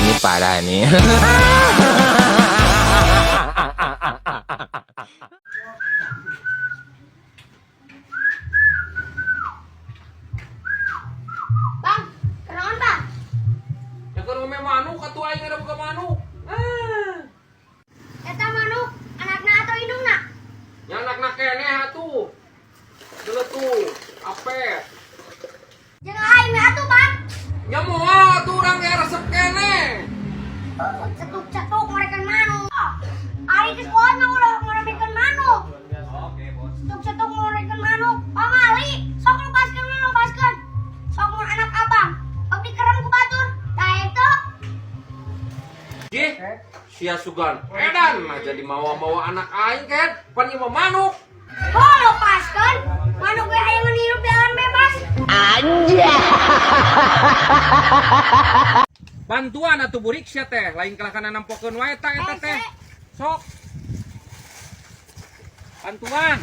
Ini parah nih. Bang, kenaon, Bang? Yang keur ngome manuk atuh aing ada buka manuk. Ah. Eta manuk anakna atau indungna? Nya anakna keneh atuh. Geuleuh tuh, apet. Jeung aing we atuh, Bang. Nya moal atuh urang ge resep keneh. Cetuk-cetuk ngorekeun manuk. Ari di sekolah mah ulah ngorekeun manuk. Oke, Bos. Cetuk-cetuk ngorekeun manuk. Pangali, sok lepaskeun we, lepaskeun. Sok mun anak abang, pang dikerem ku batur. Tah eta. Jih, sia sugan edan mah jadi mawa-mawa anak aing kan, pan ieu mah manuk. Oh, lepaskeun. Manuk we hayang hirup di alam bebas. Bantuan atuh burik sia teh, lain kalah kana nampokeun wae ta eta teh. Sok. Bantuan.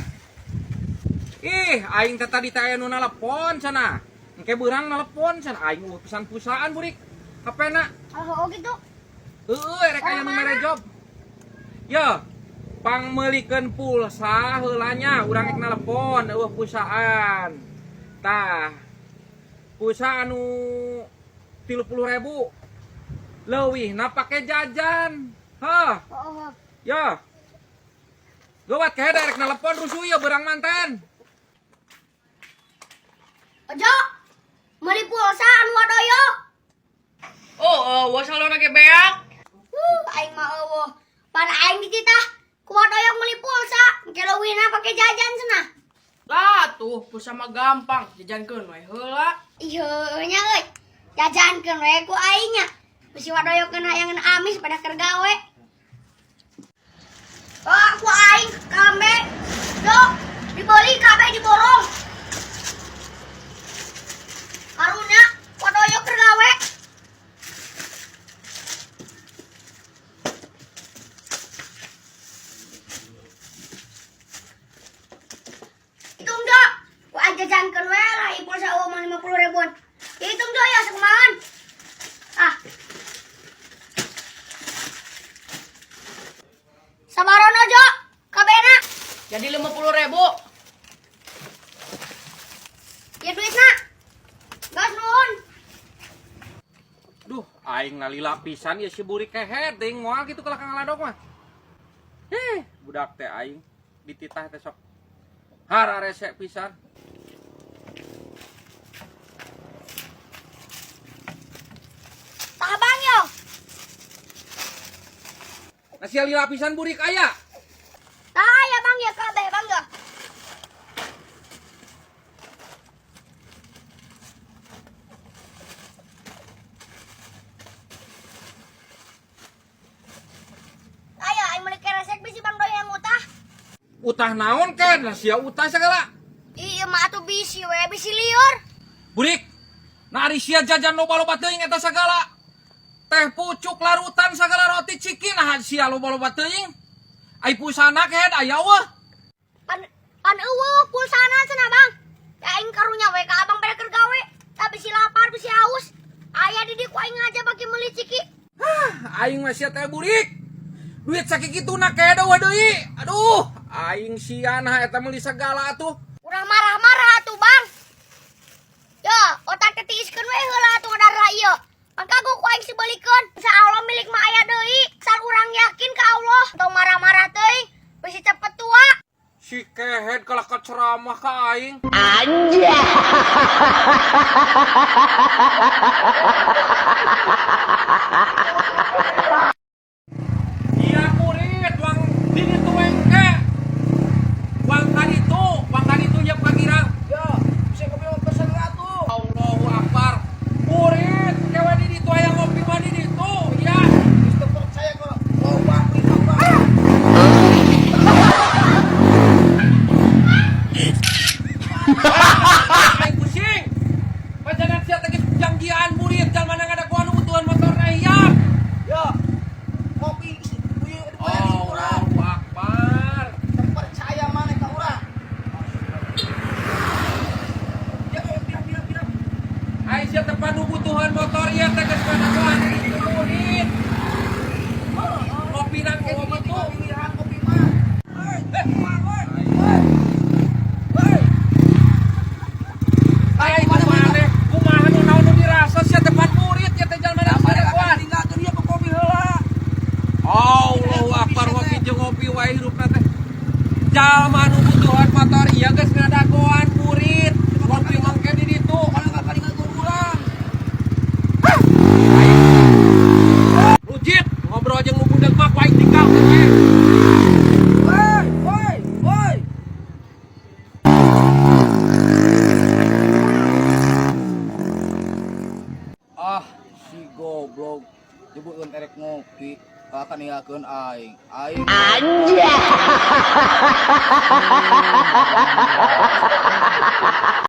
Ih, aing teh tadi teh aya nu nalepon cenah. Engke beurang nalepon cenah aing euweuh pesan pusaan burik. HP-na. Oh, gitu. Heueuh, erek aya nu mere job. Yo, pangmeulikeun pulsa heula nya, urang rek nalepon euweuh pulsaan. Tah. Pulsa anu 30.000. Leuwihna pake jajan. Hah, Oh, oh. yo. Gawat kayak rek nalepon rusuh ya berang manten. Ojo, meuli pulsa anu wadoyo. Oh, oh, salona ge beak. Aing mah euweuh. Pan aing dititah ku wadoyo meuli pulsa, engke leuwihna pake jajan cenah. Lah tuh, pulsa mah gampang, jajankeun we heula. Iya nya euy. Jajankeun we ku aing nya. Bisi wadoyo keun hayangan amis pada keur gawe. Oh, ku aing kambe. Do, dibeli kabeh diborong. Karunya wadoyo keur gawe. Hitung do. Ku aing jajankeun we lah ieu pulsa eueuh mah 50 ribuan. Hitung do ya sekumahan. Ah. Sabarono Jo, kabehna. Jadi 50.000. Ya duitna. Gas nuhun. Duh, aing nalila pisan ya si burik kehed deing moal kitu kalah ka ngaladok mah. Heh, budak teh aing dititah teh sok hararese pisan. Tah Bang yo. Nah sia lila pisan burik aya. Tah ya Bang ya kabeh Bang ya. Aya aing meuli keresek bisi Bang Doy yang utah. Utah naon ken? Lah sia utah segala. Iya mah atuh bisi we bisi liur. Burik. Nah ari sia jajan loba-loba teuing eta segala. Teh pucuk larutan segala roti ciki nah sia loba-loba teuing. Ai pulsana kehed aya euweuh. Pan pan euweuh pulsana cenah Bang. Ya aing karunya we ka abang pada keur gawe. Tapi bisi lapar bisi haus. Aya di dieu ku aing ngaja bagi meuli ciki. Hah, aing mah sia teh burik. Duit sakikituna kehed euweuh deui. Aduh, aing sia nah eta meuli segala atuh. Urang marah-marah atuh Bang. Ya, otak teh tiiskeun we heula atuh ngadara ieu. Pan kagok ku aing sibelikeun. Sa Allah milik mah aya deui. Sal urang yakin ka Allah. Tong marah-marah teuing, bisi cepet tua. Si kehed kalah ka ceramah ka aing. Iya kurit, wang dini tuh wengke. Wang kaditu ya pagirang. Ya, bisa kopi mau pesen atuh. Allahu Akbar. Kurit, kewe di ditu aya ngopi mah di ditu, ya. Geus teu percaya kok. Loba loba. Aing pusing. Pacaran sia teh geus janggian murid jalma ngadaguan nu butuhan motor na hiap. Ya. Kopi geus dibayar di urang. Allahu Akbar. Teu percaya maneh ka urang. Ai sia teh panubutuhan motor ieu teh geus ngadagoan itu murid. Ngopi nang ke ditu. Pilihan kopi mah. Hei, woi, woi. Woi. Ai kumaha kumaha nu naon nu dirasa sia teh pan murid ya teh jalma Apa ngadagoan. tinggalkeun ieu kopi heula. Allahu Akbar, ngopi jeung ngopi wae hirupna teh. Jalma nu butuhan motor ieu geus ngadagoan murid. Ngopi mangke di ditu. Kalau nggak tinggalkeun urang. Rujit, ngobrol jeung nu budak mah ku aing tinggalkeun we. Woi, woi, woi. Ah, si goblok. Nyebutkeun erek ngopi, akan ninggalkeun aing. Aing. Anjay.